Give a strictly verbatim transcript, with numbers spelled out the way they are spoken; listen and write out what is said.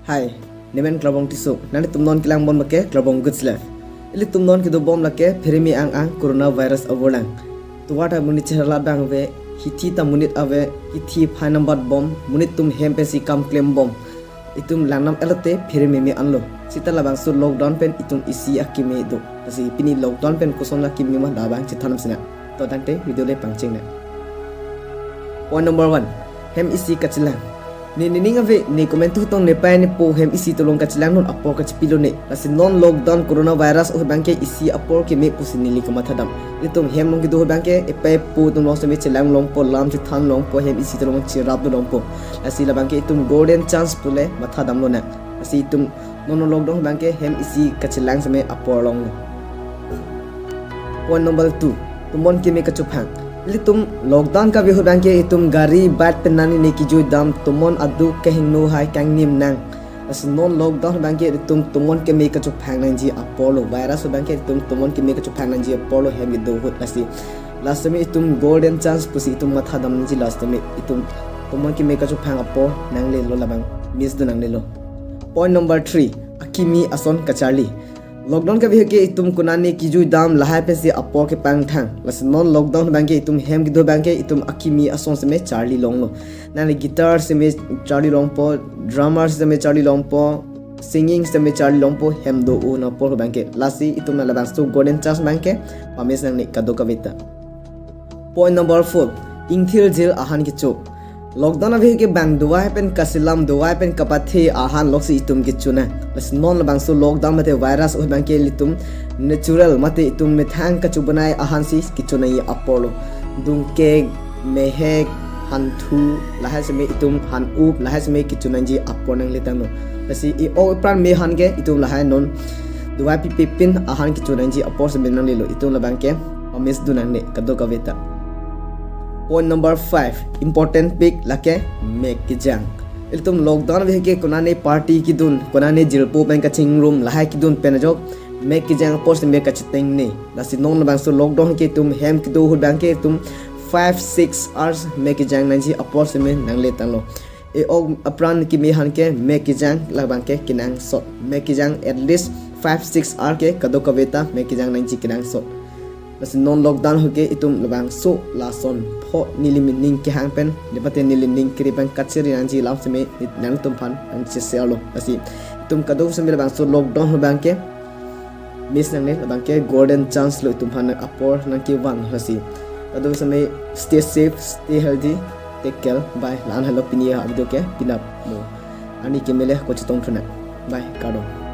Hi, nemen Klabong Tisso. Nanglitum non kelang bom lake Klabong Goods Life. Ilitum non kedo bom lake pherimi ang-ang coronavirus avorlang. Tovar ta monit chehla dang ave, hithi ta monit ave, hithi phai nambat bom, monit atum hem pensi kam klem bom. Itum langnam elote pherimi me anlo. Seta labangso lockdown pen itum isi akimi do. Lasi pini lockdown pen koson akimi ma labang chethan sinang. To tangte video le pangcheng nang. Point number one, hem isi kachelang. Ne nening ave, ne komantu tong, ne pei ne po hem isi tolong kachelang non apor kachepilo ne. Lasi non lockdown coronavirus ahut abangke isi apor keme pusi neli kamathadam. Itum hem along kedo ahut abangke epei po atum along seme chelang longpo, lam chethan longpo, hem isi tolong cherap do longpo. Lasi labangke itum golden chance pule mathadam lonang. Lasi itum non lockdown ahut abangke hem isi kachelang seme apor longlo. Point number two, tomon keme kachophang. Ilitum lockdown kave ahut abangke itum gari, bike pen nani ne kejui dam, tomon aduk kehingno hai kangnim nang. Lasi non lockdown ahut abangke itum tomon keme kachophang nangji aporlo. Virus ahut abangke itum tomon keme kachophang nangji aporlo hem kedo ahut lasi. Lasi me itum golden chance pusi itum mathadam nangji, lasi me itum tomon keme kachophang apor nanglelo, labang miss do nanglelo. Point number three, akimi ason kacharli. Lockdown kave ahut ke itum konane kejui dam lahai pensi apor kepangthang. Lasi non lockdown ahut abangke itum hem kedo abangke itum akimi ason seme charli longlo. Nangli guitar seme charli longpo, drummer seme charli longpo, singing seme charli longpo, hem do-o non apor abangke. Lasi itum labangso golden chance abangke pamiss nangne kadokaveta. Point number four, ingthir jil ahan kecho. Lockdown ave ahut ke bang dawai pen kaselam, dawai pen kapathe ahan loksi itum kecho nang. Lasi non labangso lockdown mate virus ahut abangke ilitum natural mate itum methang kachobanai ahan si kecho nangji aporlo. Dungkek, mehek, hanthu, lahai seme itum han-up, lahai seme kecho nangji apor nangletanglo. Lasi e-ok epran me ahan ke itum lahai non dawai pipe pin ahan kecho nangji apor seme nanglelo, itum labangke pamiss do nangne kadokaveta. Point number five, important pik lake mek kejang. Ilitum lockdown ave ahut ke konane party kedun, konane jirpo pen kachingrum, lahai kedun pen ajok mek kejang apor seme kacheteng ne. Lasi non labangso lockdown ahut ke itum hem kedo ahut abangke itum five six hours mek kejang nangji apor seme nangletanglo. E-ok apran keme ahan ke mek kejang labangke kenangsot. Mek kejang at least five six hour ke kadokaveta mek kejang nangji kenangsot. Lasi non lockdown ahut ke itum labangso lason pho neli nening kehang pen, nepate neli ning kiri pen kachiri nangji alam seme nangtumphan nangcheshare lo. Lasi itum kadokave seme labangso lockdown ahut abangke miss nangne, labangke golden chance lo itumphan nang apor nangkevan. Lasi kadokave seme stay safe, stay healthy, take care, bye. La-an helo pini avideo ke, penap mo. Ani kemele kochetong thunang. Bye, kardom.